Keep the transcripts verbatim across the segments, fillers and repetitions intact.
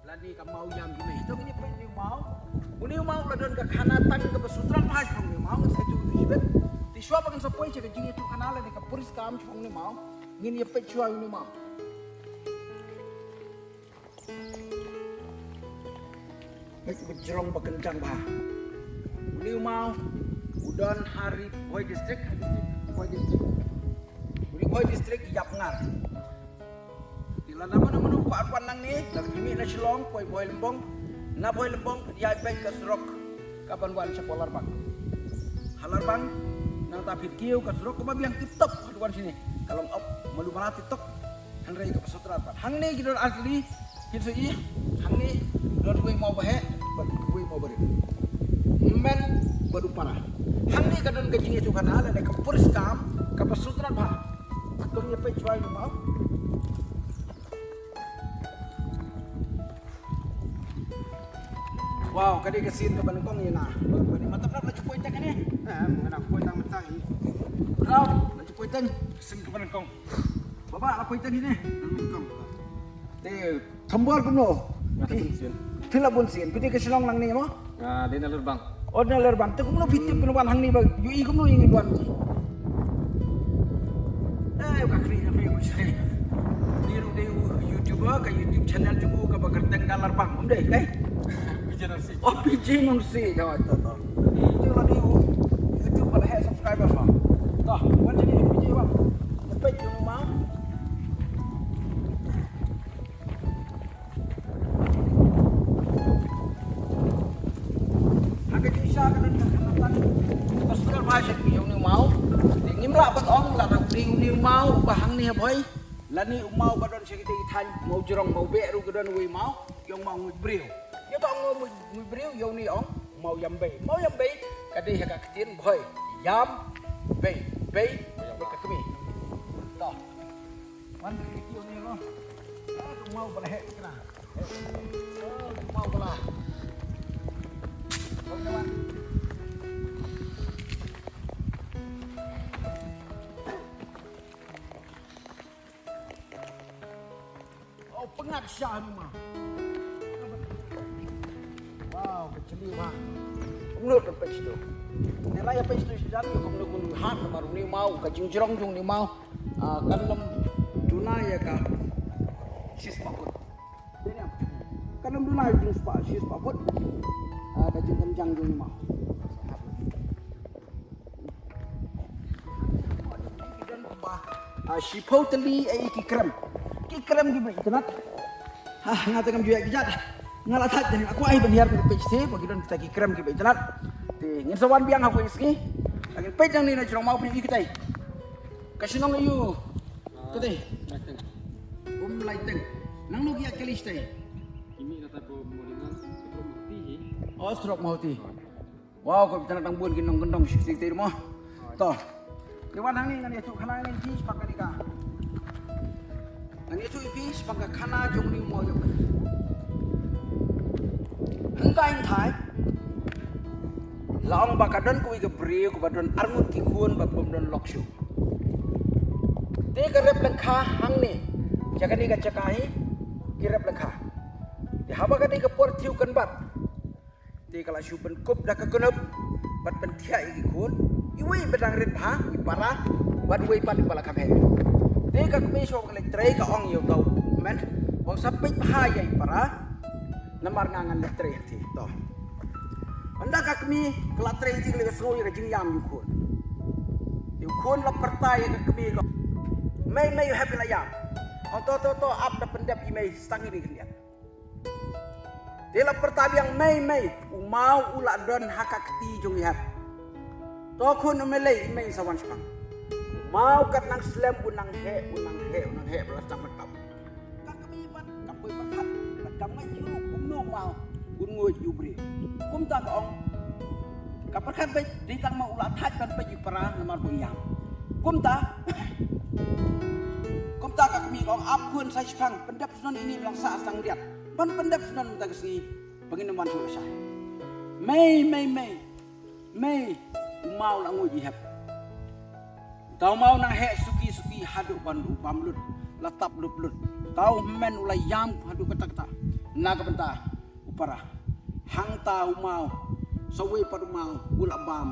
Lane ka maw ïam jong me. To ngin ïa peit une u maw. Une u maw la don ka khana tang kaba sutrat bha shaphang une u maw, ngin sa ïathuh ïa u shibit. Te shuwa ba ngin sa poi sha ka jingïathuh khana lane ka puriskam shaphang une u maw, ngin ïa peit shuwa une u maw. Peit ba jrong ba kynjang bha. Une u maw u don ha Ri Bhoi District, Bhoi District. Ri Bhoi District, Yapngar. Te lada mano mano kwah wan nangne, lada phi mih na Shillong, poi Bhoilymbong, na Bhoilymbong, ïaid beit ka surok kaban wan sha Larbang. Ha Larbang, nangta phi kiew ka surok kaba biang tip top, haduh wan shane, ka long op malu mara tip top. Hynrei kaba sutrat pat. Hangne ki don ar tylli, phin sa ïohi, hangne don uwei u maw ba heh bad uwei u maw ba rit. Hynmen bad u para. Hangne ka don ka jingïathuh khana lane ka puriskam kaba sutrat bha. To ngin ïa peit shuwa une u maw. Wow, ka dei ka sien kaba nyngkong ïa nga. Ba, ba dei, mynta prap la ju poi teng kane. Eh, mynta poi teng mynta hi. Prap la ju poi teng. Ka sien kaba nyngkong. Baba, la poi teng hi ne. Nyngkong. Te thombor kumno? Nga, phi, bun sien. Phi la bun sien. Phi dei ka shnong nangne mo? Nga dei na Larbang. Oh, na Larbang. Te kumno phi tip phin wan hangne ba ïohi kumno ïa ngi wan? Eh, ka khri, ka khri, ka khri. Ni ruh dei u YouTuber, ka YouTube channel jong u kaba kyrteng da Larbang. Um dei, eh? P J Nongsi. Oh, P J Nongsi. Ya, to, to. Te la dei u YouTube ba la heh subscriber ba. To, wan shane P J ba. Peit jong u maw. Ha ka jingshisha ka don ka kyrteng ba sdang ba sha ïa une u maw. Te ngim lah ban ong lada u dei une u maw ba hangne ha Bhoi, lane u maw ba don sha kita ki thaiñ, maw jrong, maw beh ruh ka don uwei u maw, ïa u maw nguid briew. Ïa ka ong maw nguid, nguid briew, ïa une ong maw ïam bei. Maw ïam bei ka dei ha ka ktien Bhoi. Ïam bei, bei ïa ka kmie. To. Wan, ïa ki une ong. Ah, u maw ba la heh kra. Oh, pyngngad sha ma. Wow, ka jylliew ha. Kumno ka peit to. Ne la ïa peit to sha jan, kumno kumno ha, namar une u maw, ka jingjrong jong une u maw. Ah, kan ym duna ïa ka shispah foot. Kan ym duna ïa ka shispah, shispah foot. Ah, ka jingkynjang jong u maw. Ah, shiphew tylli, eh, ki krem. Ki krem kiba itynnad. Ha, nga te ngam ju ïa ki jat. Nga la thait, nga kwah ban hiar peit shatei ba ki don kita ki krem kiba itynnad. Te ngin sa wan biang ha kawei ka sngi. Ngin peit nangne na jrong maw peit kitai. Ka shnong aïu? Kata. Umlaiteng. Nangno ki ïa kylli shatei? Ki mih na ta ko Mawlynnong, surok Mawhati hi. Oh, surok Mawhati. Wow, ko itynnad dang bun ki nongkyndong shi kti kti mo. To. Te wan hangne ngan ïathuh khana ïa phi shaphang kane ka. Ngan ïathuh ïa phi shaphang ka khana jong une u maw ïam bei. Hangtai hangtai la ong ba ka don kawei ka briew kaba don arngut ki khun bad bym don lok shuh. Te ka rep lyngkha hangne. Jaka ne ka jaka hi ki rep lyngkha. Te haba ka dei ka por thiew kynbat. Te ka la shu pynkup da ka knup bad pynthiah ïa ki khun. Iwei ba dang rit bha, i para, bad iwei pat iba la kham heh. Te ka kmie shuwa ka leit trei ka ong ïa uta u men, ong sa peit bha ïa i para. Namar nga ngan leit trei hangtei. To. Ynda ka kmie ka la trei hangtei ka leit ka sngew ïa ka jingïam ïa u khun. Te u khun la pyrta ïa ka kmie ka. Mei mei u hep ïa la ïam. Ong to to to ap da pyndep i mei stang ïa i khyndiat. Te la pyrta biang mei mei, u maw u la don ha ka kti jong i hep. To khun u mei lei, i mei sa wan shaphang. U maw kat nang slem u nang heh, u nang heh, u nang heh, ba la sdang ban tap. Ka kmie pat ka poi pyrkhat, bad kam ngeit ruh kumno u maw un nguid ïa u briew. Kumta ka ong. Ka pyrkhat beit, dei tang ma u la thait ban peit ïa i para namar ba u ïam. Kumta. Kumta ka kmie ka ong ap khun sa shaphang, pyndep shnong ine ba dang sah sdang riat. Ban pyndep shnong mynta ka sngi ba ngin ym wan shuh lashai. Mei, mei, mei. Mei, u maw la nguid ïa i hep. Uta u maw nang heh suki suki haduh ban u bam lut, la tap lup lut. Uta u hynmen u la ïam haduh katta katta. Na ka bynta u para. Hangta u maw. Sawei pat u maw. U la bam.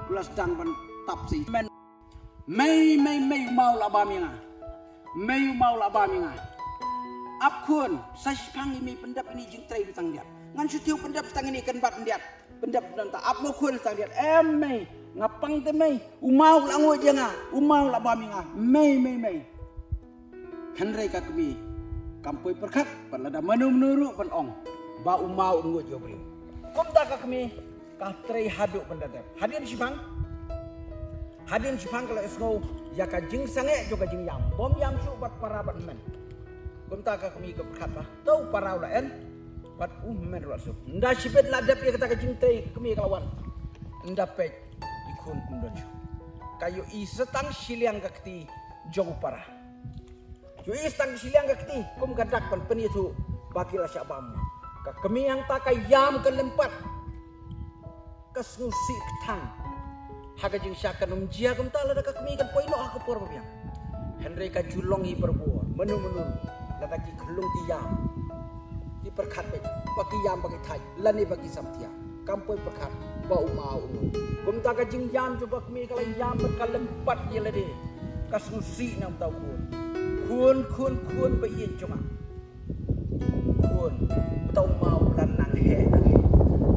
U la sdang ban tap si. Men. Mei, mei, mei u maw la bam ïa nga. Mei u maw la bam ïa nga. Ap khun, sa shipang ïa mei pyndap ïa ini jingtrei bi tang diat. Ngan shu tip pyndap tang ïa ini kan bat diat. Pyndap nanta ap mo khun tang diat. Em mei, nga pang te mei. U maw la nguid ïa nga. U maw la bam ïa nga. Mei, mei, mei. Hynrei ka kmie kam poi pyrkhat, pat lada mano mano ruh ban ong ba u maw u nguid ïa u briew. Kumta ka kmie ka trei haduh ban da dep. Hadien shipang, hadien shipang ka la sngew ïa ka jingsangeh jong ka jingïam, bym ïam shuh bad para bad hynmen. Kumta ka kmie ka pyrkhat ba to u para u la en bad u hynmen ruh suk. Nda shibit la dep ïa kata ka jingtrei ka kmie ka la wan. Nda peit i khun kum don shuh. Ka ïohi sa tang shiliang ka kti jong u para. Ïohi sa tang shiliang ka kti kum ka dak ban pynïathuh ba ki la shah bam. Ka kmie hangta ka ïam ka lympat. Ka sngewsih kthang. Ha ka jingshah kan ym jia kumta lada ka kmie kan poi noh ha ka por ba biang. Hynrei ka ju long hi para bor. Mano mano lada ki khyllung ki ïam. Ki pyrkhat beit ba ki ïam ba ki thait lane ba ki samtia. Kam poi pyrkhat ba u maw u nguid. Kumta ka jingïam jong ka kmie ka la ïam bad ka lympat ïa lade. Ka sngewsih na uta u khun. Khun, khun, khun ba ïeit jong nga. Khun, uta u maw u la nang heh nang heh.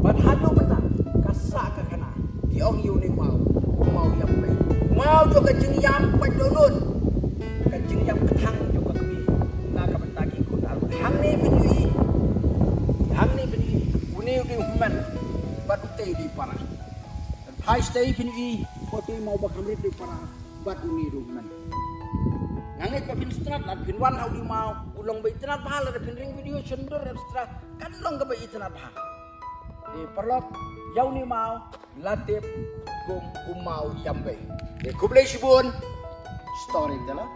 Bad haduh mynta ka sah ka khana. Ki ong ïa une u maw, u maw ïam bei. U maw jong ka jingïam pat dohnud. Ka jingïam kthang jong ka kmie. Na ka bynta ki khun ar. Hangne phin ïohi. Hangne phin ïohi. Une u dei u hynmen. Bad utei u dei u para. Phai shatei phin ïohi. Ko te u maw ba kham rit u dei u para. Bad une u dei u hynmen. Nga ngeit ba phin sngewtynnat lada phin wan ha u dei u maw. U long ba itynnat bha lada phin ring video shyndur et cetera. Kan long kaba itynnat bha. Te paralok, ïa une u maw la tip kum u maw ïam bei. Te khublei shibun. Storyteller.